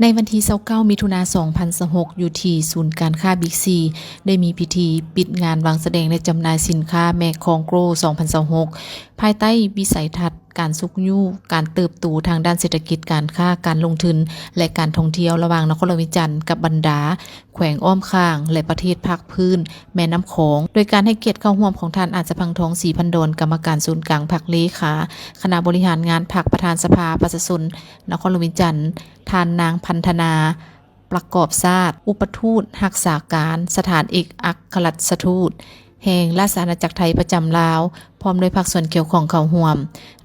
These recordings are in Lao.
ໃນວັນທີຊາວເກົ້າ ມິຖຸນາ ສອງພັນຊາວຫົກ ຢູ່ທີ່ສູນການຄ້າ Big C ໄດ້ມີພິທີປິດງານວາງສະແດງ ແລະ ຈຳໜ່າຍສິນຄ້າ Mekong Grow ສອງພັນຊາວຫົກ ພາຍໃຕ້ວິໄສທັດການຊຸກຍູ້ການເຕີບໂຕທາງດ້ານເສດຖະກິດ, ການຄ້າ, ການລົງທຶນ ແລະ ການທ່ອງທ່ຽວ ລະຫວ່າງນະຄອນຫຼວງວຽງຈັນກັບບັນດາແຂວງອ້ອມຂ້າງ ແລະ ປະເທດພາກພື້ນແມ່ນ້ຳຂອງ, ໂດຍການໃຫ້ກຽດເຂົ້າຮ່ວມຂອງທ່ານ ອາດສະພັງທອງ ສີພັນດອນ ກຳມະການສູນກາງພັກ, ເລຂາຄະນະບໍລິຫານງານພັກ, ປະທານສະພາປະຊາຊົນນະຄອນຫຼວງວຽງຈັນ, ທ່ານນາງ ພັນທະນາ ປະກອບຊາດ ອຸປະທູດຮັກສາການສະຖານເອກອັກຄະລັດຖະທູດແຫ່ງລາຊະອານາຈັກໄທປະຈຳລາວ ພ້ອມດ້ວຍພາກສ່ວນກ່ຽວຂ້ອງເຂົ້າຮ່ວມ.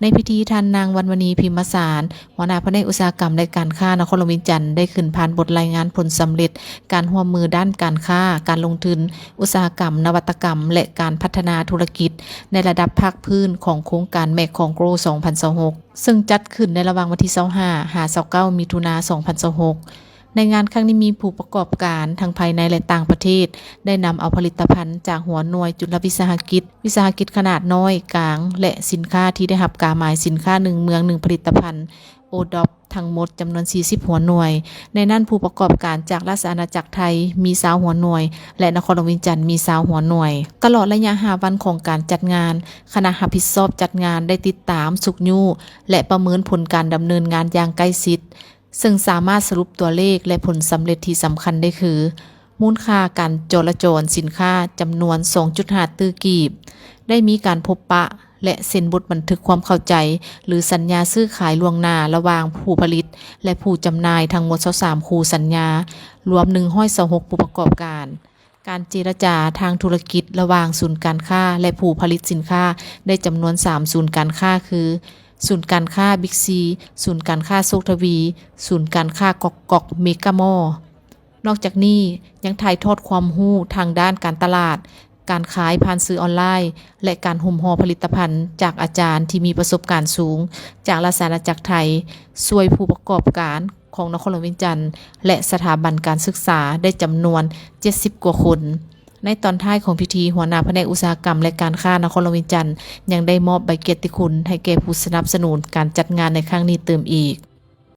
ໃນພິທີ ທ່ານນາງ ວັນມະນີ ພິມມະສານ ຫົວໜ້າພະແນກອຸດສາຫະກຳ ແລະ ການຄ້ານະຄອນຫຼວງວຽງຈັນ ໄດ້ຂຶ້ນຜ່ານບົດລາຍງານຜົນສຳເລັດການຮ່ວມມືດ້ານການຄ້າ, ການລົງທຶນ, ອຸດສາຫະກຳ, ນະວັດຕະກຳ ແລະ ການພັດທະນາທຸລະກິດໃນລະດັບພາກພື້ນຂອງໂຄງການ Mekong Grow ສອງພັນຊາວຫົກ ເຊິ່ງຈັດຂຶ້ນໃນລະຫວ່າງວັນທີຊາວຫ້າ ຫາ ຊາວເກົ້າ ມິຖຸນາ ສອງພັນຊາວຫົກ. ໃນງານຄັ້ງນີ້ມີຜູ້ປະກອບການທັງພາຍໃນ ແລະ ຕ່າງປະເທດ ໄດ້ນຳເອົາຜະລິດຕະພັນຈາກຫົວໜ່ວຍຈຸລະວິສາຫະກິດ, ວິສາຫະກິດຂະໜາດນ້ອຍ, ກາງ ແລະ ສິນຄ້າທີ່ໄດ້ຮັບກາໝາຍສິນຄ້າໜຶ່ງເມືອງໜຶ່ງຜະລິດຕະພັນ ODOP ທັງໝົດຈຳນວນສີ່ສິບຫົວໜ່ວຍ. ໃນນັ້ນຜູ້ປະກອບການຈາກລາຊະອານາຈັກໄທມີຊາວຫົວໜ່ວຍ ແລະ ນະຄອນຫຼວງວຽງຈັນມີຊາວຫົວໜ່ວຍ. ຕະຫຼອດໄລຍະຫ້າວັນຂອງການຈັດງານ, ຄະນະຮັບຜິດຊອບຈັດງານໄດ້ຕິດຕາມ, ຊຸກຍູ້ ແລະ ປະເມີນຜົນການດຳເນີນງານຢ່າງໃກ້ຊິດ, ເຊິ່ງສາມາດສະຫຼຸບຕົວເລກ ແລະ ຜົນສຳເລັດທີ່ສຳຄັນໄດ້ຄື ມູນຄ່າການຈໍລະຈອນສິນຄ້າຈຳນວນສອງຈຸດຫ້າຕື້ກີບ, ໄດ້ມີການພົບປະ ແລະ ເຊັນບົດບັນທຶກຄວາມເຂົ້າໃຈ ຫຼື ສັນຍາຊື້ຂາຍລ່ວງໜ້າລະຫວ່າງຜູ້ຜະລິດ ແລະ ຜູ້ຈຳໜ່າຍທັງໝົດຊາວສາມຄູ່ສັນຍາ, ລວມໜຶ່ງຮ້ອຍຊາວຫົກຜູ້ປະກອບການ. ການເຈລະຈາທາງທຸລະກິດລະຫວ່າງສູນການຄ້າ ແລະ ຜູ້ຜະລິດສິນຄ້າໄດ້ຈຳນວນສາມສູນການຄ້າຄື ສູນການຄ້າ Big C, ສູນການຄ້າໂຊກທະວີ, ສູນການຄ້າກອກກອກ Mega Mall. ນອກຈາກນີ້ຍັງຖ່າຍທອດຄວາມຮູ້ທາງດ້ານການຕະຫຼາດ, ການຂາຍຜ່ານສື່ອອນລາຍ ແລະ ການຫຸ້ມຫໍ່ຜະລິດຕະພັນຈາກອາຈານທີ່ມີປະສົບການສູງຈາກລາຊະອານາຈັກໄທ, ຊ່ວຍຜູ້ປະກອບການຂອງນະຄອນຫຼວງວຽງຈັນ ແລະ ສະຖາບັນການສຶກສາໄດ້ຈຳນວນເຈັດສິບກວ່າຄົນ. ໃນຕອນທ້າຍຂອງພິທີ, ຫົວໜ້າພະແນກອຸດສາຫະກຳ ແລະ ການຄ້ານະຄອນຫຼວງວຽງຈັນ ຍັງໄດ້ມອບໃບກຽດຕິຄຸນໃຫ້ແກ່ຜູ້ສະໜັບສະໜູນການຈັດງານໃນຄັ້ງນີ້ຕື່ມອີກ.